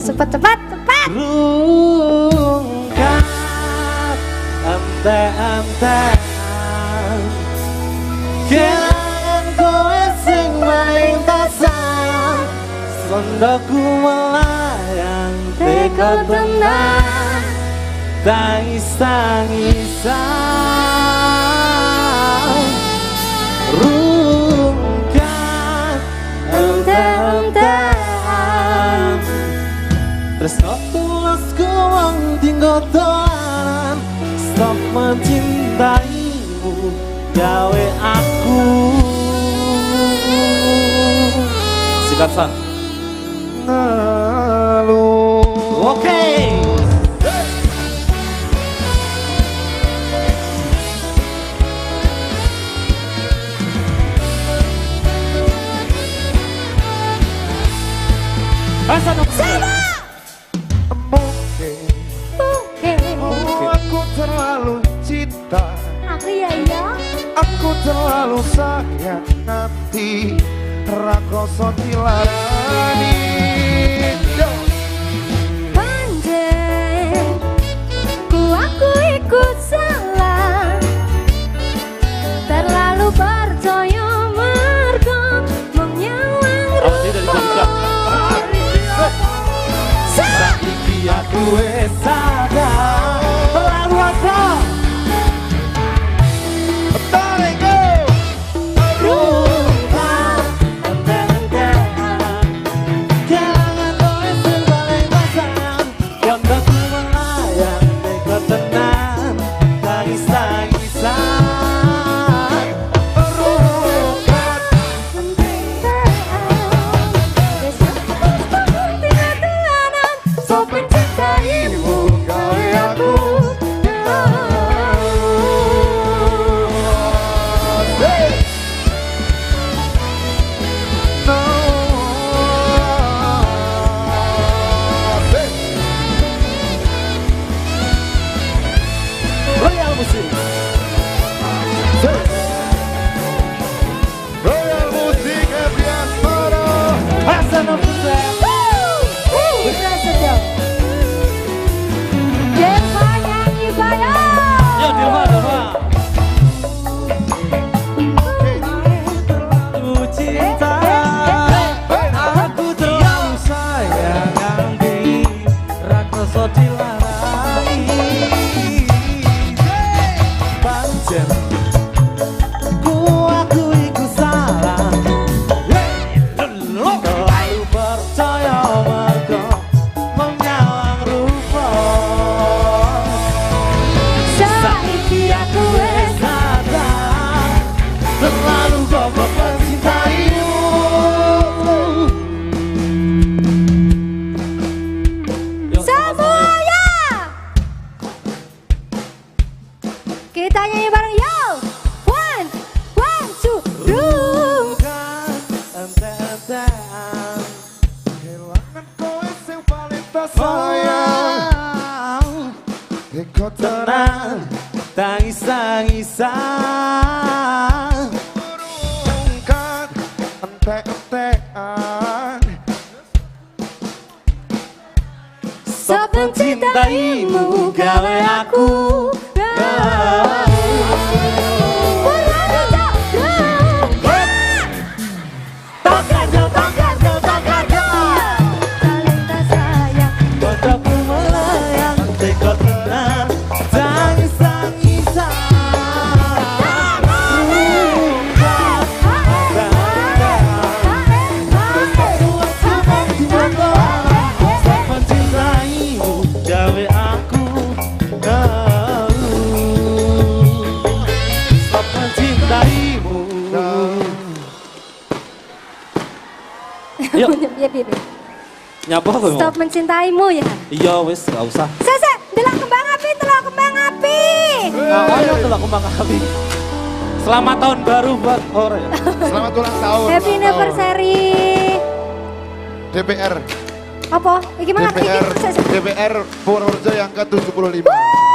Cepat, cepat, cepat. Rungkat ente-entean, kelangan kowe sing main tasan, sondoku melayang teko tenang, tangis-tangisan. Rungkat ente-entean, tresno tulusku wong dinggo dolanan, stop mencintaimu gawe aku. Sikat sang. Ngalu. Oke. Sama. Mungkin Oke. aku terlalu cinta, Aku ya ya. aku terlalu sayang nanti rakoso dilarani. Yo. Pancen ku aku ikut salah, terlalu percaya mergo mung nyawang Awas, ini dari rupa. Jogja. Sa- Saiki aku wis sadar. Lalu apa? Tarik go. Rungkat ente-entean, kelangan kowe sing paling sayang, kondoku melayang teko tenan, tangis-tangisan. Rungkat Stop mencintaimu gawe aku. Hey. No. Hey. Royal Musik. Hey. Royal Music Happy Asmara. Hasan Hussein. Deva nyanyi bayo. Yo Dilma, Dilma. Terlalu cinta, aku terlalu sayang nganti rakoso dilarani. Pancen ku aku iku salah, terlalu percaya mergo menyawang rupa. Saiki aku wis Sadar, terlalu goblok mencintaimu. Yuk, semuanya. Kita nyanyi bareng yo. One, one, two, Rungkat ente-entean, Kelangan kowe sing paling tak sayang. Teko tenang, tangis-tangisan. Rungkat entek-entekan. Stop mencintaimu gawe aku. Tongkat, tongkat, tongkat. Bodohku melayang, teko tenan, tangis-tangisan. Rungkat ente-entean, mencintaimu gawe aku ngeluh. Stop mencintaimu. Yuk. Piye, piye, piye. Nyapa kowe? Stop mencintaimu ya. Iya wis, gak usah. Sese, delok kembang api, delok kembang api. Nah, ayo delok kembang api. Selamat tahun baru buat ora ya. Selamat ulang tahun. Happy ulang tahun. anniversary. DPR. Apa? Iki mang iki. DPR Sese. DPR Purworejo yang ke-75. Wuh.